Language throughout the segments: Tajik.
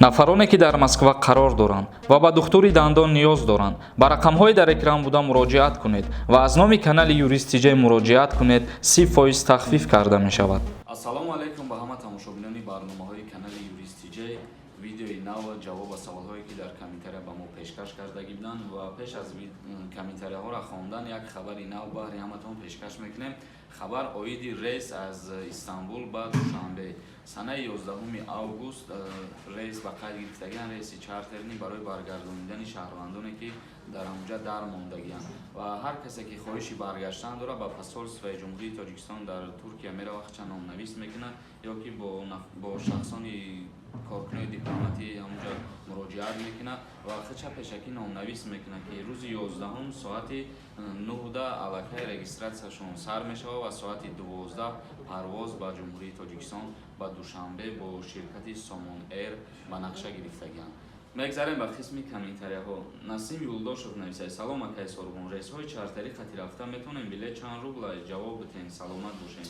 Нафароне, ки дар Москва қарор доранд ва ба духтури дандон ниёз доранд, ба рақамҳои дар экран буда муроҷиат кунед ва аз номи канали Юрист ТЖ муроҷиат кунед, 30% тахфиф карда мешавад. Ассалому алайкум ба ҳама тамошобинони барномаҳои канали Юрист ТЖ. Видеои нав, ҷавоб ба саволҳое, ки дар комментария ба мо пешкаш кардагӣ буданд. Ва пеш аз комментарияҳоро хондан, як хабари нав баҳри ҳаматон пешкаш мекунем. Хабар оиди рейс аз Истанбул ба Душанбе. Санаи 11 август рейс ба қайд гирифтагиан, рейси чартерный барои баргардонидани шаҳрвандоне, ки дар ҳамуҷа дар мондагианд. Ва ҳар касе, ки хоҳиши баргаштан дорад, ба посольствои Ҷумҳурии Тоҷикистон дар Туркия мерава, хча номнавис мекунад ё ки бо шахсони коркунои дипломатӣ ҳамуҷа муроҷиат мекунад ва хча пешакӣ номнавис мекунад, ки рӯзи 11-ум соати 9-да аллакай регистратсияшон сар мешавад ва соати 12 парвоз ба Ҷумҳурии Тоҷикистон, ба Душанбе бо ширкати Сомон Эйр ба нақша гирифтагианд. Мегзарем ба қисми комментарияҳо. Насим Юлдошев нависад: «Салом, акаи Сорбон, рейсҳои чартерӣ қати рафта метавонем? Билет чанд рубла? Ҷавоб битен, саломат бошем».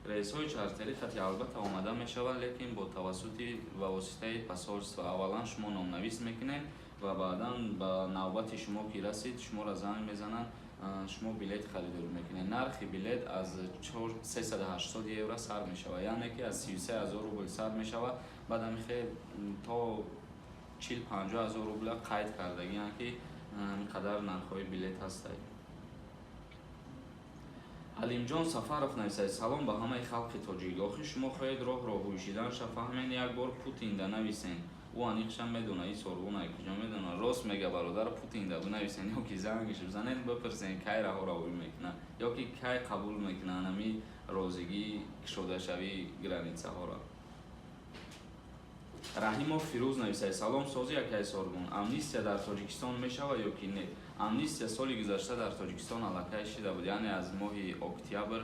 Рейсҳои чартерӣ қати албатта омада мешавад, лекин бо тавассути ба воситаи посольство. Аввалан шумо номнавис мекунед ва баъдан ба навбати шумо ки расид, шуморо занг мезананд, шумо билет харидорӣ мекунед. Нархи билет аз 380 евро сар мешавад, яъне ки аз 33 ҳазор рубл сар мешавад. Баъд ҳамихе то 40-50 ҳазор рубла қайд кардагианд, ки ин қадар нархҳои билет ҳастанд. Алимҷон Сафаров нависад: «Салом ба ҳамаи халқи тоҷик. Охир шумо хоҳед роҳро ҳӯшиданша фаҳмен, як бор Путинда нависен, ӯ аниқша медона». И сорбона куҷо медона? Рост мега бародар, Путинда бинависен ё ки зангиш бизанед, бипурсен, кай раҳоро ҳӯй мекунад ё ки кай қабул мекунанд ҳами розигии кушодашавии границаҳоро. Раҳимов Фирӯз нависад: «Салом, сози, акаи Сорбон, амнистия дар Тоҷикистон мешавад ё ки не?» Амнистия соли гузашта дар Тоҷикистон аллакай шида буд, яъне аз моҳи октябр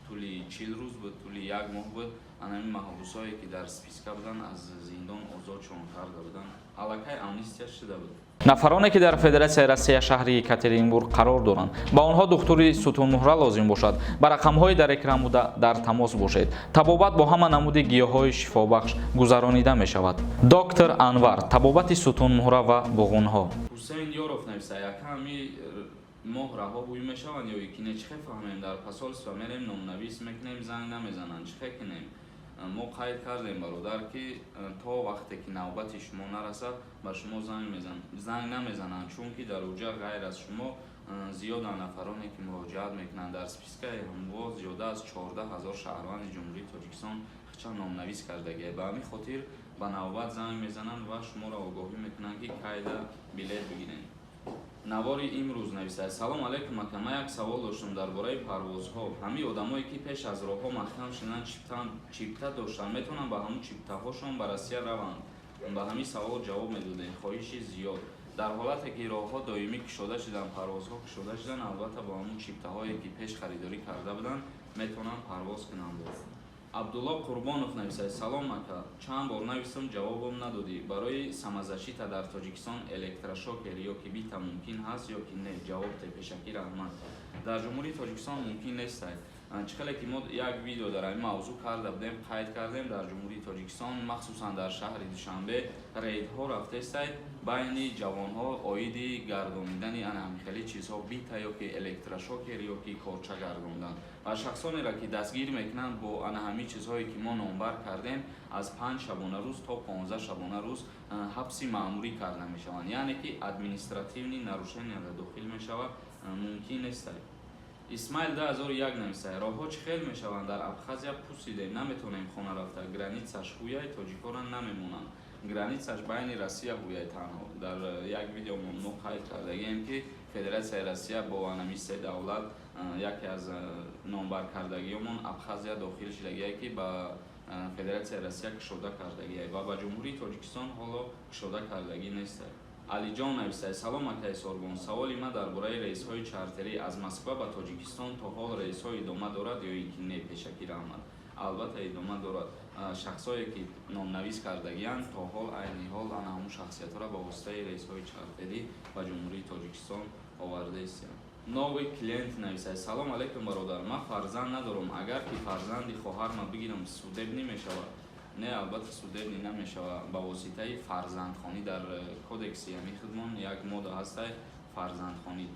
тӯли 40 рӯз буд, тӯли як моҳ буд. Анами маҳбусое, ки дар списка буданд, аз зиндон озодшон карда буданд, аллакай амнистия шида буд. Нафароне, ки дар Федератсияи Россия, шаҳри Екатеринбург қарор доранд, ба онҳо духтури сутунмуҳра лозим бошад, ба рақамҳои дар экран буда дар тамос бошед. Табобат бо ҳама намуди гиёҳҳои шифобахш гузаронида мешавад. Доктор Анвар, табобати сутунмуҳра ва буғунҳо. Ҳусейн Ёров нависа: «Яками моҳ раҳо ҳӯй мешаванд ё ки не? Чӣ хел фаҳмем? Дар посольство мерем, номнавис мекунем, занг намезананд, чӣ хел кунем?» Мо қайд кардем, бародар, ки то вақте ки навбати шумо нарасад, ба шумо занг намезананд, чунки дар уҷа ғайр аз шумо зиёданд нафароне, ки муроҷиат мекунанд. Дар спискаи ҳамво зиёда аз 14 000 шаҳрванди Ҷумҳурии Тоҷикистон хча номнавис кардагия. Ба ҳамин хотир ба навбат занг мезананд ва шуморо огоҳӣ мекунанд, ки кайда билет бигирем. Навори имрӯз нависад: «Салом алайкум, ака, ман як савол доштам дар бораи парвозҳо. Ҳамин одамое, ки пеш аз роҳҳо маҳкам шудан чипта доштанд, метавонанд ба ҳамун чиптаҳошон ба Россия раванд? Ба ҳамин савол ҷавоб медодем, хоҳиши зиёд». Дар ҳолате ки роҳҳо доимӣ кушода шуданд, парвозҳо кушода шуданд, албатта, бо ҳамун чиптаҳое, ки пеш харидорӣ карда буданд, метавонанд парвоз кунанд. Абдулло Қурбонов нависад: «Салом, ака, чанд бор нависам, ҷавобам надодӣ. Барои самозащита дар Тоҷикистон электрошокер ё ки бита мумкин ҳаст ё ки не? Ҷавоб те, пешакӣ раҳмат». Дар Ҷумҳурии Тоҷикистон мумкин нестай. Чӣ хеле ки мо як видео дар ҳамин мавзӯъ карда будем, қайд кардем, дар Ҷумҳурии Тоҷикистон, махсусан дар шаҳри Душанбе, рейдҳо рафтестай байни ҷавонҳо оиди гардонидани ана ҳамихели чизҳо, бита ё ки электрошокер ё ки корча гардондан. Ва шахсонеро, ки дастгир мекунанд бо ана ҳамин чизҳое, ки мо номбар кардем, аз 5 шабона рӯз то 15 шабона рӯз ҳабси маъмурӣ карда мешаванд, яъне ки административный нарушенияда дохил мешавад, мумкин нестай. Исмаил 2001 нависай: «Роҳҳо чӣ хел мешаванд? Дар Абхазия пусидем, наметавонем хона рафта, границаш ҳуяй, тоҷикҳоро намемонанд». Границаш байни Россия ҳуяй танҳо. Дар як видео мо қайд кардагием, ки Федератсияи Россия бо анами се давлат, яке аз номбаркардагиёмон Абхазия дохил шудагие, ки ба Федератсияи Россия кушода кардагие ва ба Ҷумҳурии Тоҷикистон ҳоло кушода кардагӣ нест. Алиҷон нависад: «Салом, акаи Сорбон, саволи ман дар бораи рейсҳои чартерӣ аз Москва ба Тоҷикистон. То ҳол рейсҳо идома дорад ё ин ки не? Пешакӣ раҳмат». Албатта, идома дорад. Шахсое, ки номнавис кардагианд, то ҳол, айни ҳол ана ҳамун шахсиятҳоро ба воситаи рейсҳои чартерӣ ба Ҷумҳурии Тоҷикистон оварда истианд. Новый клиент нависад: «Салом алайкум, бародар, ман фарзанд надорам. Агар ки фарзанди хоҳарма бигирам, судебный мешавад?» Не, албатта, судебный намешава. Ба воситаи фарзандхонӣ. Дар кодекси ҳамин хидмон як модда ҳастай, фарзандхонӣ.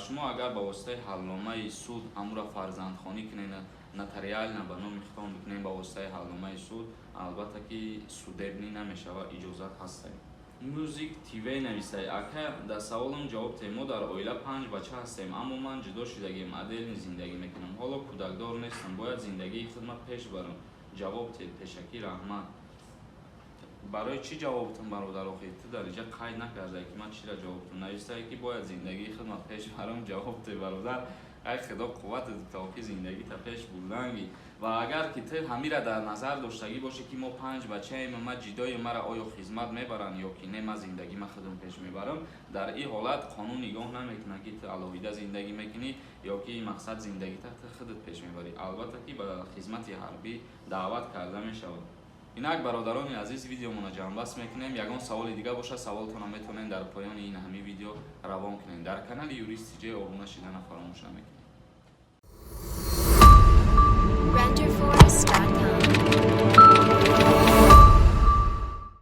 Шумо агар ба воситаи ҳалномаи суд ҳамура фарзандхонӣ кунед, нотариально ба номи худтон бикунед, ба воситаи ҳалномаи суд, албатта ки судебный намешава, иҷозат ҳастай. Мюзик ТВ нависай: «Ака, дар саволам ҷавоб те. Мо дар оила панҷ бача ҳастем, аммо ман ҷудо шудагием, отдельно зиндагӣ мекунам. Ҳоло кӯдакдор нестам, бояд зиндагии худма пеш барам. Ҷавоб те, пешакӣ раҳмат». Барои чӣ ҷавобтон, бародар? Охи ту дар иҷа қайд накардай, ки ман чира ҷавобтон. Нависае, ки бояд зиндагии худма пеш барам. Ҷавоб те, бародар. Ай Худо қувват то ки зиндагита пеш бурданги. Ва агар ки ту ҳамира дар назар доштагӣ бошӣ, ки мо панҷ бачаем, ма ҷидои мара оё хизмат мебаранд ё ки не, ман зиндагима худам пеш мебарам, дар ин ҳолат қонун нигоҳ намекунад, ки ту алоҳида зиндагӣ мекунӣ ё ки мақсад зиндагита ту худат пеш мебарӣ. Албатта ки ба хизмати ҳарбӣ даъват карда мешавад. Инак, бародарони азиз, видеомона ҷамъбаст мекунем. Ягон саволи дига бошад, саволтонро метавонед дар поёни ин ҳамин видео равон кунед. Дар канали Юрист ТЖ обуна шидана фаромӯш намекунед.